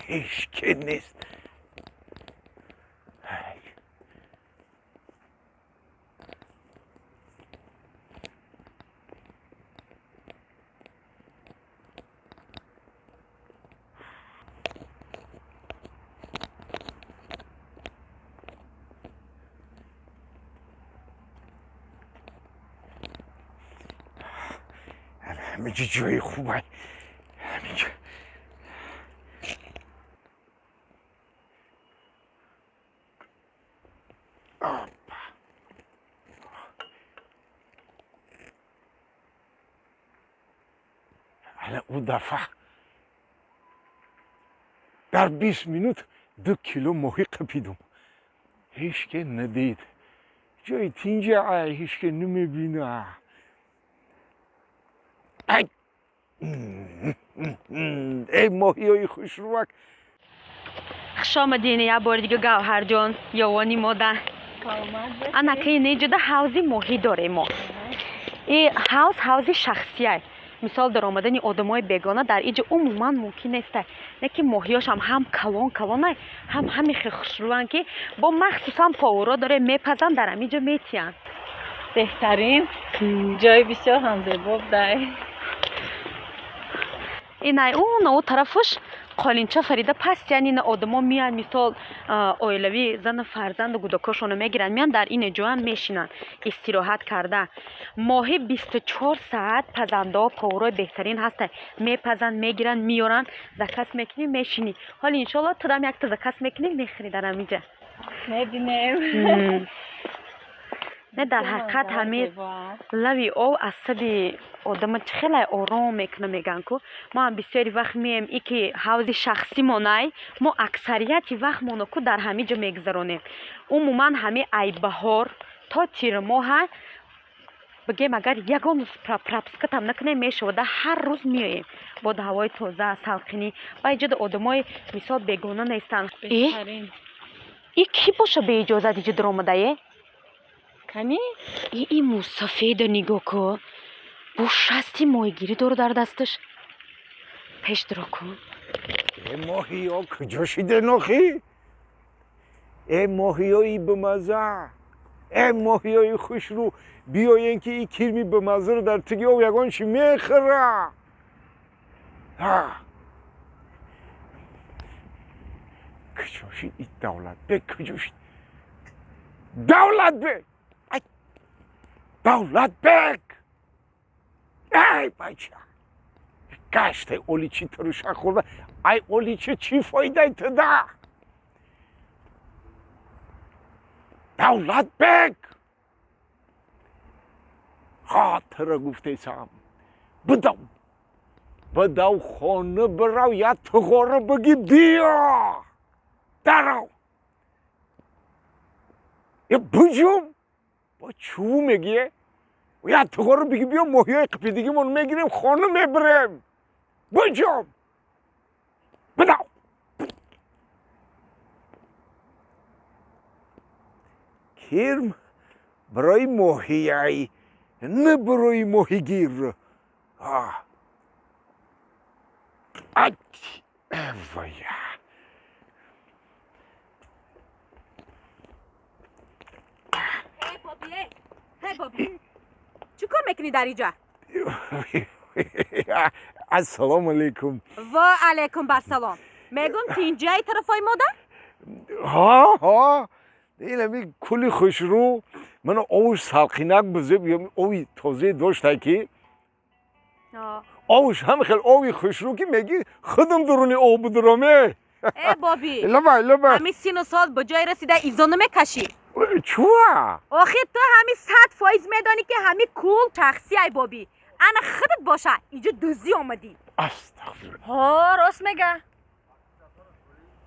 Ҳеч ке нест. Ҳаминҷо ҷои хубай, ҳаминҷо. Опа. Ана ӯ дафъа дар 20 минут 2 кило моҳӣ қапидум, ҳеч ке надид. Ҷои тинҷа, ҳеч ке намебина. Ай, эй моҳиёи хушрӯвак! Хуш омадин як бори дига, Гавҳарҷон, ёвони мода. Анака, инеҷода ҳавзи моҳӣ дорем мо. И ҳавз ҳавзи шахсияй. Мисол, даромадани одамои бегона дар иҷо умуман мумкин нестай. Не ки моҳиёшам ҳам калон калонай, ҳам ҳами хел хушрӯянд, ки бо махсусан поварҳо дорем, мепазанд, дар ҳаминҷо метиҳанд. Беҳтарин ҷои, бисёр ҳам зебо будай. Инай, уна у тарафуш қолинча фарида паст, яъне ина одамо меянд, мисол, оилавӣ, зану фарзанду гудакошонро мегиранд, меянд, дар ин ҷоам мешинанд истироҳат карда. Моҳи 24 саат пазандаҳо, поварҳои беҳтарин ҳастанд, мепазанд, мегиранд, меёранд. Заказ мекунӣ, мешинӣ. Ҳоли, иншоалло, тудам якта заказ мекунӣ, мехӯрӣ дар ҳаминҷа. Мебинем. Не, дар ҳақиқат ҳамин лави об асаби одама чӣ хеле ором мекуна, мегӯянд ку. Мо ҳам бисёри вақт меем, и ки ҳавзи шахсимонай, мо аксарияти вақтмоно ку дар ҳамин ҷо мегузаронем. Умуман, ҳамин ай баҳор то тирмоҳа, бигем, агар ягон рӯз пропускать ам накунем, мешавада, ҳар рӯз меоем. Боду ҳавои тоза, салқинӣ, ба иҷода одамои, мисол, бегона нестанд. И кӣ боша беиҷозат иҷо даромадае? Кани? И мусафеда нигоҳ ку, бо шасти моҳигирӣ дору дар дасташ. Пеш дуро кун. Э, моҳиё куҷо шиден охӣ? Э, моҳиёи бимазза, э, моҳиёи хушрӯ, биёен, ки и кирми бимаззаро дар тиги об ягон чи мехӯра. Куҷо шид и Давлатбек? Куҷо шид Давлатбек? Давлатбек, эй бача, гаштай оличи туруша хӯрда. Ай оличи чӣ фоидай туда? Давлатбек, хотира гуфтесам, бидав, бидав, хона бирав, як туғора биги, биё, дарав. Е, буҷум бо чӯ мегие? Як туғора биги, биё, моҳиёи қипидигимон мегирем, хона мебирем. Буҷум, бидав. Кирм барои моҳияй, на барои моҳигир. Вая. Чӣ кор мекунӣ дар иҷа? Ассалому алайкум. Ва алайкум басалом. Мегум, тинҷаи тарафои мода? Ҳа, ҳа, инами кули хушрӯ, мана овуш салқинак бузеб, ови тозае доштай, ки овуш ҳам хел ови хушрӯ, ки меги худам дуруни об будуроме. Э, боби! Лабай, лабай. Ҳами сину сол ба ҷое расида, изо намекашӣ. Чуа? Охир, ту ҳами 100% медонӣ, ки ҳами кул шахси ай, боби. Ана худат боша, иҷо дуздӣ омадӣ. Астағфирулло. Ҳо, рост мега.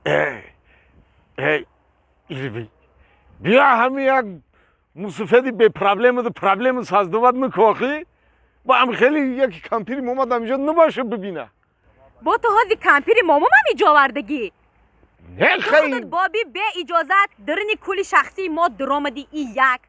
Эй, эй, илби, биё, ҳами як мусафеди бепроблемаду проблема создавать мекохӣ. Ба ам хеле яки кампири момад ҳамиҷо набоша, бибина. Бо ту ҳози кампири момомам иҷо овардагӣ. Не, хай. Худат, боби, беиҷозат дарини кули шахсии мо дуромадӣ, и як.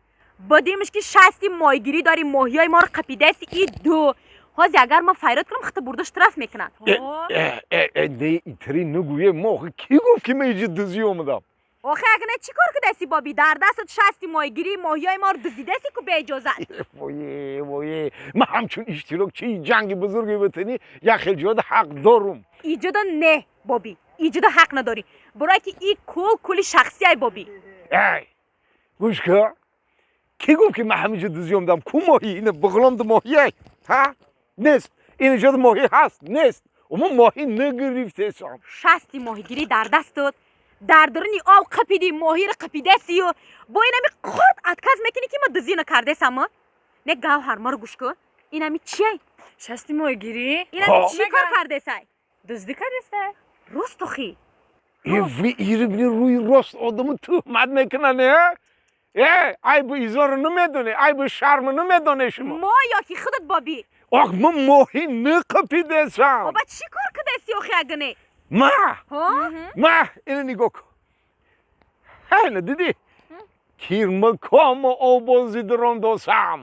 Бодимш, ки шасти моҳигирӣ дорӣ, моҳиёи моро қапидаси, и ду. Ҳозир агар ман файрод кунам, хита бурда штраф мекунанд. Не, итри нагӯе, мо охи кӣ гуфт ки ман иҷа дуздӣ омадам? Охи агне чӣ кор кудаси, боби? Дар дастат шасти моҳигирӣ, моҳиёи моро дуздидаси ку беиҷозат. Вое, вое, ман ҳамчун иштирокчии ҷанги бузурги ватанӣ як хел ҷода ҳақ дорум. Иҷода не, боби, иҷода ҳақ надорӣ, барое ки и кул кули шахсияй, боби. Эй, гӯш кун, кӣ гуфт ки ман ҳаминҷо дуздӣ омадам? Ку моҳӣ? Ина буғломда моҳияй, ҳа? Нест. Ин ҷода моҳӣ ҳаст? Нест. Мо моҳӣ нагирифтесам. Шасти моҳигирӣ дар дастот, дар даруни об қапиди, моҳиро қапидасию бо инами қурт отказ мекунӣ, ки ма дуздӣ накардесам? Не, Гавҳар, маро гӯш кун, инами чиай? Шасти моҳигирӣ. Инами чӣ кор кардесай? Дуздӣ кардесай. Рост охи. Ирибни рӯи рост одаму туҳмат мекунанд, э? Айбу изорро намедонӣ, айбу шарму намедонӣ шумо. Мо ё ки худат, боби? Ох, ма моҳӣ нақапидесам. Оба, чӣ кор кудаси охи агне? Ма ма ина нигоҳ кун, ҳайна дидӣ, кирмакомо обози дурондосам.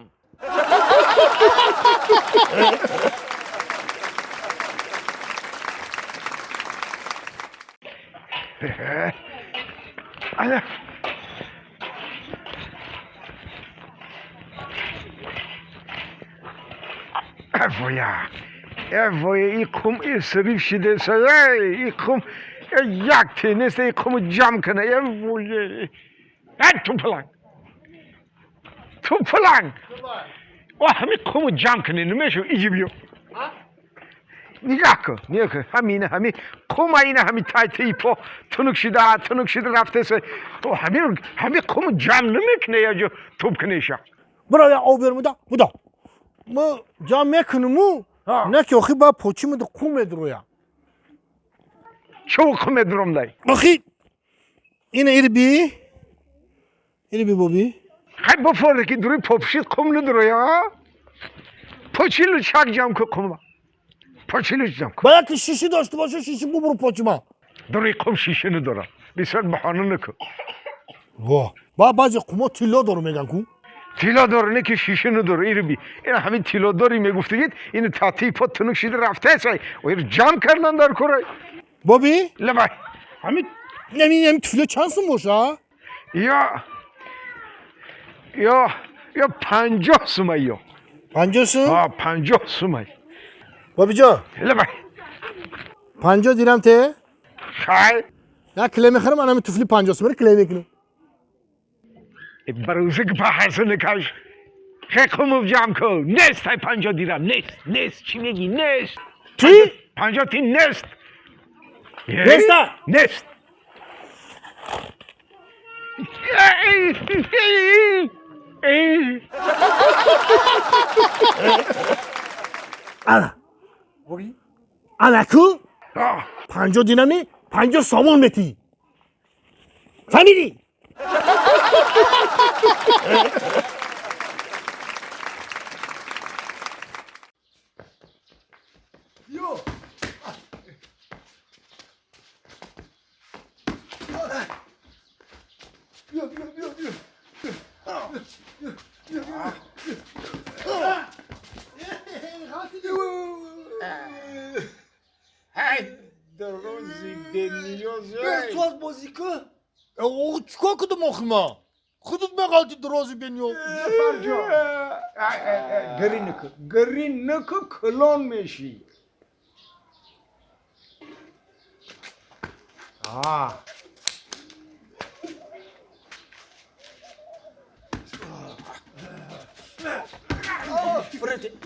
Ана. Эвоя, эвоя, и қум исриф шидеса, эй, и қум як тенест, и қуму ҷамъ кана, эвоя. Эй, тупаланг, тупаланг, о, ҳами қуму ҷамъ кунӣ намешав, иҷи биё. Нигоҳ кун, нигоҳ кун, ҳамина ҳами қума, ина ҳами тайтаи по тунук шида, тунук шида рафтеса. Ҳами ҳами қуму ҷамъ намекуна, яҷо туп кунеша. Бира, я об бер, муда, муда. Ма ҷамъ мекунуму, не ки охи ба почимуд қум медуроя. Чо қум медуромдай? Охи ина ири би, ири би, боби. Хай, бофоре ки дури попшид қум надуроя. Почилу чак ҷамъ ку қума. Почилу ҷамъ ку. Бояд ки шиши дошта боша, шиши бубуру почима. Дури қум шиша надорад. Бисёр баҳона накун. Во, ба баъзе қумо тилло дору меган ку. Тилло дору, не ки шиша надору, ири би. Ина ҳамин тиллодори мегуфтагид, ин татии по тунук шида рафтаесай. Ир ҷамъ кардан дар курай. Боби? Лабай. Ҳамин ҳамин туфле чанд сум боша? Ё 50 сумай ё. 50 сум? А, 50 сумай. Бобиҷон. Лабай. 50 дирам те? Хай. Як киле мехарам, ана ҳамин туфли 50 сум, киле мекунам. Барӯзик баҳаса накаш. Хе, қумов ҷамъ кун. Нест ай 50 дирам, нест, нест, чӣ мегӣ, нест. Чӣ? 50 ти нест. Неста? Нест. Ана. Ана ку? 50 дирам не, 50 сомон метӣ. Фаҳмидӣ? Чикор кудум охи ма? Худут меғалти, дрози бениёз. Гирӣ накун, гирӣ накун, калон мешӣ. А.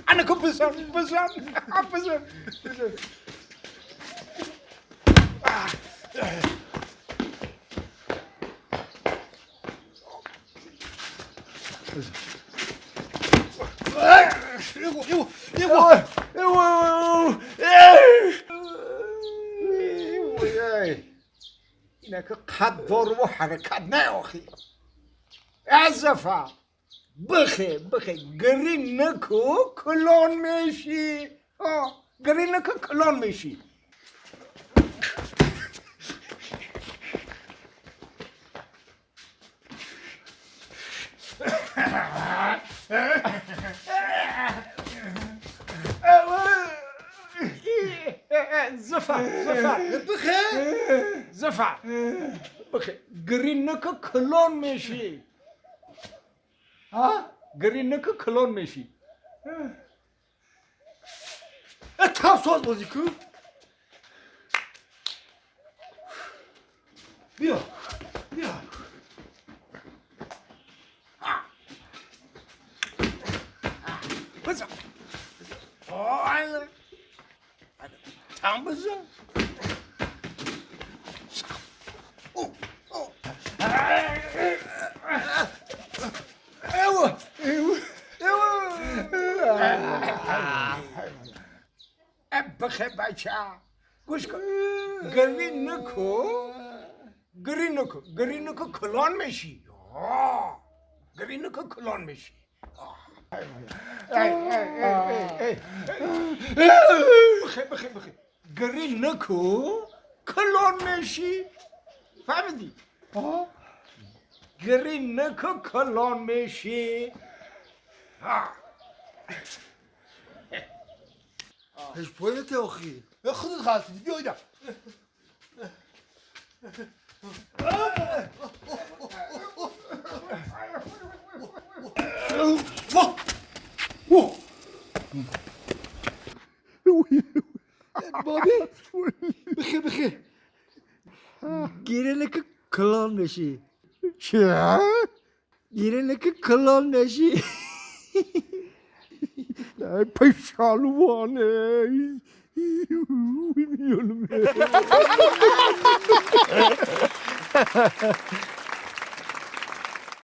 Ана ку, бизан, бизан, бизан, бизан. Иво, иво, иво. Инака қад дору ҳаракат наохи. Азафа. Бихе, бихе, гирӣ наку, калон мешӣ. Гирӣ наку, калон мешӣ. Зафар, Зафар. Бихе. Зафар. Бихе. Гринка клон меши. Ҳа? Гринка клон меши. Там соз бозӣ кун. Биё. Биё. Бизан. Ой. Там бизан. Эва. Эва. Бихе бача. Гӯш кун. Гринко. Гринко. Гринко клон меши. Гринко клон меши. Бихе, бихе, бихе. Гринко клон меши. Фаҳмидӣ? Гринко клон меши. Ҳеш поинте охи. Худат ғалтидӣ. Биё ида. Боби, бихе, бихе. Гирелека клон меши. Чӣ? Гирелека клон меши. Пешалвоне.